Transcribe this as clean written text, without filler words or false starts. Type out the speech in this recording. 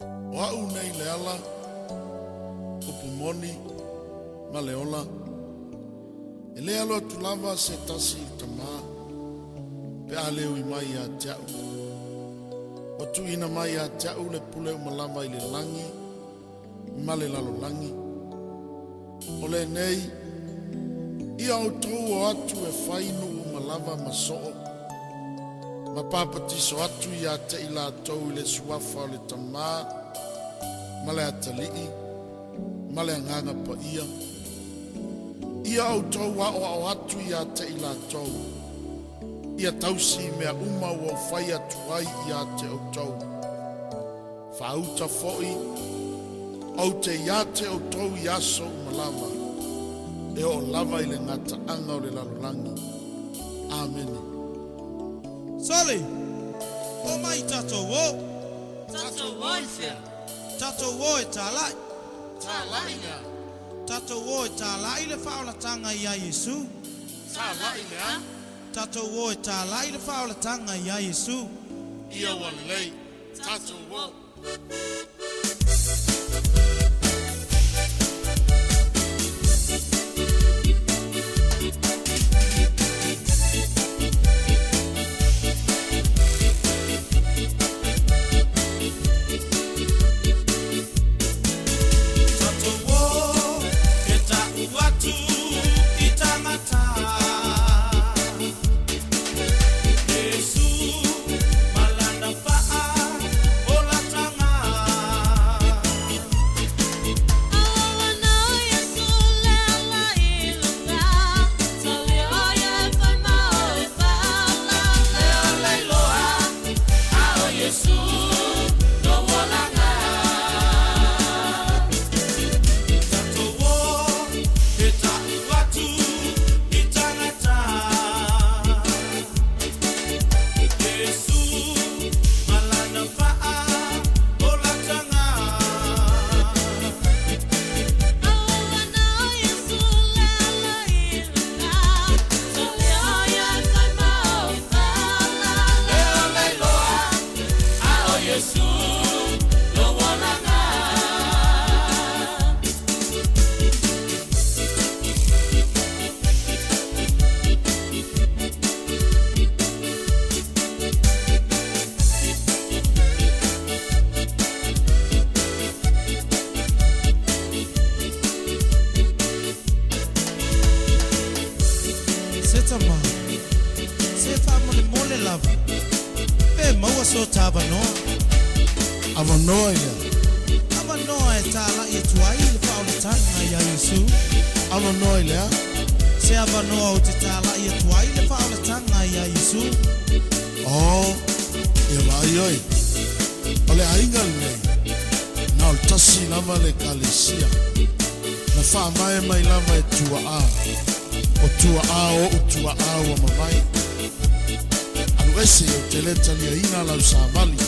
O a'u nei le ala, upu moni, ma le ola. E lē alo atu lava se tasi i le Tamā, pe a le ui mai ia te a'u. Ua tuuina mai ia te a'u le pule uma lava i le lagi ma le lalolagi. O lenei, ia outou o atu e fai nuu uma lava ma soo, ma papatiso atu ia te i latou i le suafa o le Tamā ma le Atalii ma le Agaga Paia. Ia outou aoao atu ia te i latou, ia tausi i mea uma ua ou fai atu ai ia te outou. Faauta foi, ou te ia te outou i aso uma lava, e oo lava i le gataaga o le lalolagi. Amene. Sole! Omai tatou o! Tatou o i fea? Tatou o e tāla'i. Tāla'i le a? Tatou o e tāla'i le faaolataga iā Iesu. Tāla'i le a? Tatou o e tāla'i le faaolataga iā Iesu. Ia ua lelei. Tatou o! Tatou o e ta'u atu i tagata. Iesu ma lana faaolataga. Tatou o e ta'u atu i tagata. Iesu ma lana faaolataga. Se tama, se faamolemole lava, pe maua so ta avanoa. Avanoa i le a? Avanoa e tāla'i atu ai le faaolataga iā Iesu. Avanoa i le a? Se avanoa ou te tāla'i atu ai le faaolataga iā Iesu. Oh, ia vaai oe. O le aiga lenei, na o le tasi lava le ekalesia. Na faavae mai lava e tuaa. O tuaa o'u tuaa ua mavae. Alu ese, ou te le taliaina lau savali.